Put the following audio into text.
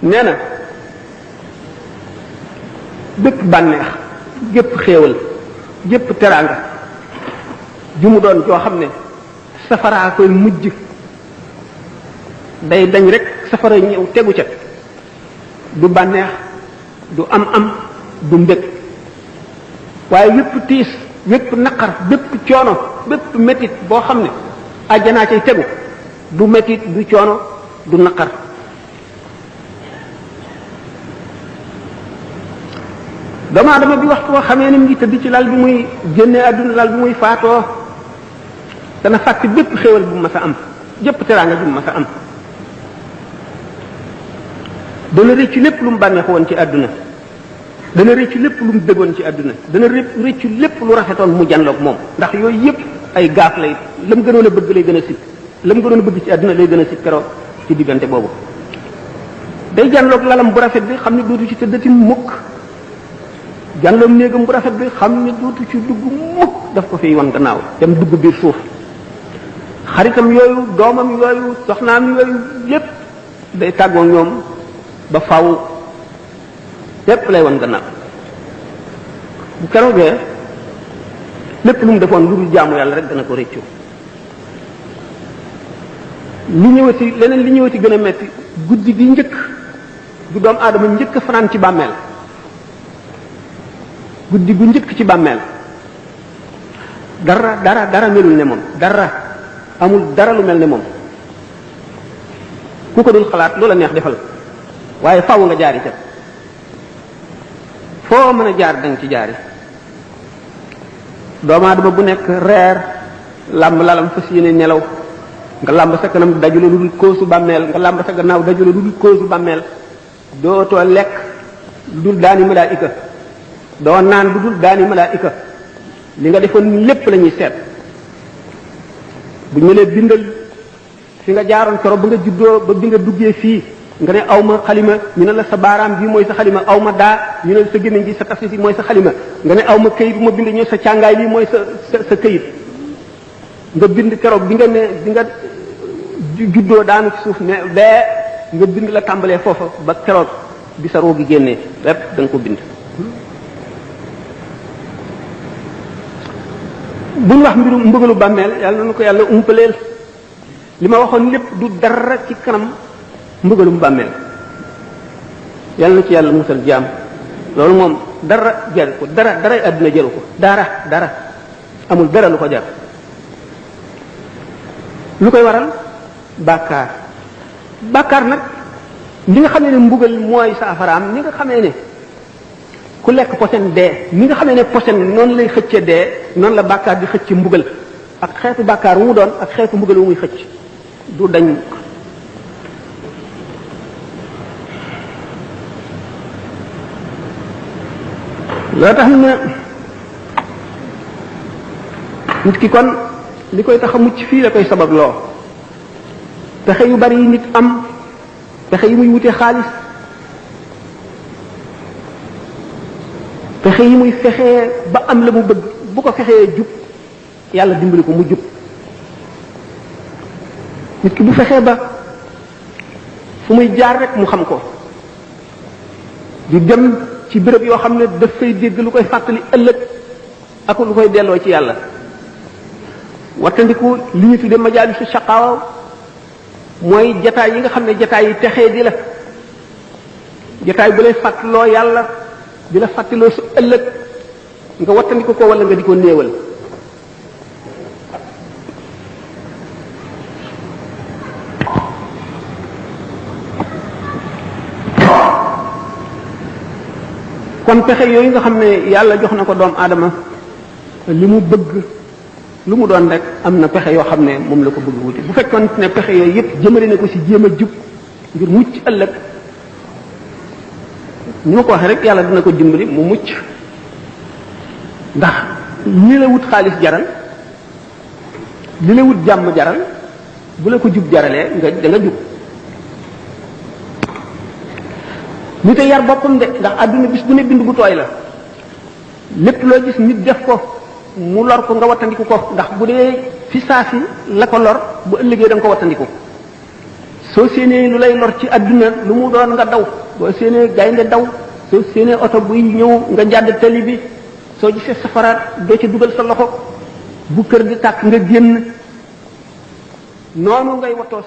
nee na bépp bànneex gépp xéewal gépp teraanga ju mu doon joo xam ne safaraa koy mujj day dañ rek safara ñëw tegu ca du bànneex du am du mbég waaye wépp tiis wépp naqar bépp coono bépp métit boo xam ne àjjanaa cay tegu du métit du coono du naqar doomu aadama bi waxtu boo xamee ni mu ngi tëdd ci lal bi muy génnee àdduna lal bi muy faatoo dana fàtte bépp xéewal bu mas a am jëpp teraanga bu mas a am dana rëccu lépp lu mu bànneexu woon ci àdduna dana rëccu lépp lu mu dëggoon ci àdduna dana rëccu lépp lu rafetoon mu janloog moom ndax yooyu yëpp ay gaaf lay la mu gënoon a bëgg lay gën a sib la mu gënoon a bëgg ci àdduna lay gën a sib keroog ci diggante boobu day janloog lalam bu rafet bi xam ne dootu ci tëddati mukk janloog néegam bu rafet bi xam ne dootu ci dugg mukk daf ko fiy wan gannaaw dem dugg biir suuf xaritam yooyu doomam yooyu soxnaam yooyu yépp day tàggoo ñoom ba faw lépp lay wan gannaaw bu keroogee lépp lu mu defoon lu dul jaamu yàlla rek dana ko réccu li ñëwati leneen li ñëwati gën a metti guddi gi njëkk bu doomu aadama njëkk a fanaan ci bàmmeel guddi gu njëkk ci bàmmeel dara melul ne moom dara amul dara lu mel ne moom ku ko dul xalaat loola neex defal waaye faaw nga jaari ca foo mën a jaar danga ci jaari doomu aadama bu nekk reer làmb lalam fas yéene nelaw nga làmb sa kanam dajule lu dul koosu bàmmeel nga làmb sa gannaaw dajule lu dul koosu bàmmeel dootoo lekk lu dul daani malaayika doo naan lu dul daani malaayika li nga defoon lépp la ñuy seet bu ñu lee bindal fi nga jaaroon koro ba nga juddoo ba bi nga duggee fii nga ne aw ma xalima ñu ne la sa baaraam bii mooy sa xalima aw ma daa ñu ne la sa gémmiñ gi sa tafsir mooy sa xalima nga ne aw ma këyit bu ma bind ñu sa càngaay lii mooy sa këyit nga bind keroog bi nga ne bi nga juddoo daanu ci suuf ne bee nga bind la tàmbalee foofa ba keroog bi sa roo gi génnee lépp da nga ko bind buñ wax mbiru mbëgalu bàmmeel yàlla na ko yàlla umpaleel li ma waxoon lépp du dara ci kanam mbëgalum bàmmeel yàlla na ci yàlla musal jaam loolu moom dara jaru ko daray àdduna jaru ko dara amul dara lu ko jar lu koy waral bàkkaar nag li nga xamee ne mbugal mooy saafaraam ni nga xamee ne ku lekk posen dee ni nga xamee ne posen noonu lay xëcce dee noonu la bàkkaar di xëcc mbugal ak xeetu bàkkaar wu mu doon ak xeetu mbugal wu muy xëcc du dañ loo tax na nit ki kon li koy tax a mucc fii la koy sabab loo pexe yu bari yi nit am pexe yi muy wute xaalis pexe yi muy fexee ba am la mu bëgg bu ko fexee jub yàlla dimbali ko mu jub nit ki bu fexee ba fu muy jaar rek mu xam ko di dem ci béréb yoo xam ne daf fay dégg lu koy fàttali ëllëg ak lu koy delloo ci yàlla wattandiku li ñu tudde majaalisu shaqaawa mooy jataay yi nga xam ne jataay yi texee di la jataay bu lay fàttaloo yàlla di la fàttaloo su ëllëg nga wattandiku ko wala nga di ko néewal kon pexe yooyu nga xam ne yàlla jox na ko doomu aadama li mu bëgg lu mu doon rek am na pexe yoo xam ne moom la ko bëgg wuti bu fekkoon ne pexe yooyu yëpp jëmale na ko ci jéem a jub ngir mucc ëllëg ni ma ko waxee rek yàlla dina ko dimbali mu mucc ndax li la wut xaalis jaral li la wut jàmm jaral bu la ko jub jaralee da nga jub nit a yar boppam de ndax àdduna bis bu ne bind bu tooy la lépp loo gis nit def ko mu lor ko nga wattandiku ko ndax bu dee fi saa si la ko lor bu ëllëgee da nga ko wattandiku soo séenee lu lay lor ci àdduna lu mu doon nga daw boo séenee gaynde daw soo séenee oto buy ñëw nga jàdd tali bi soo gisee safaraat doo ci dugal sa loxo bu kër gi tàkk nga génn noonu ngay watoo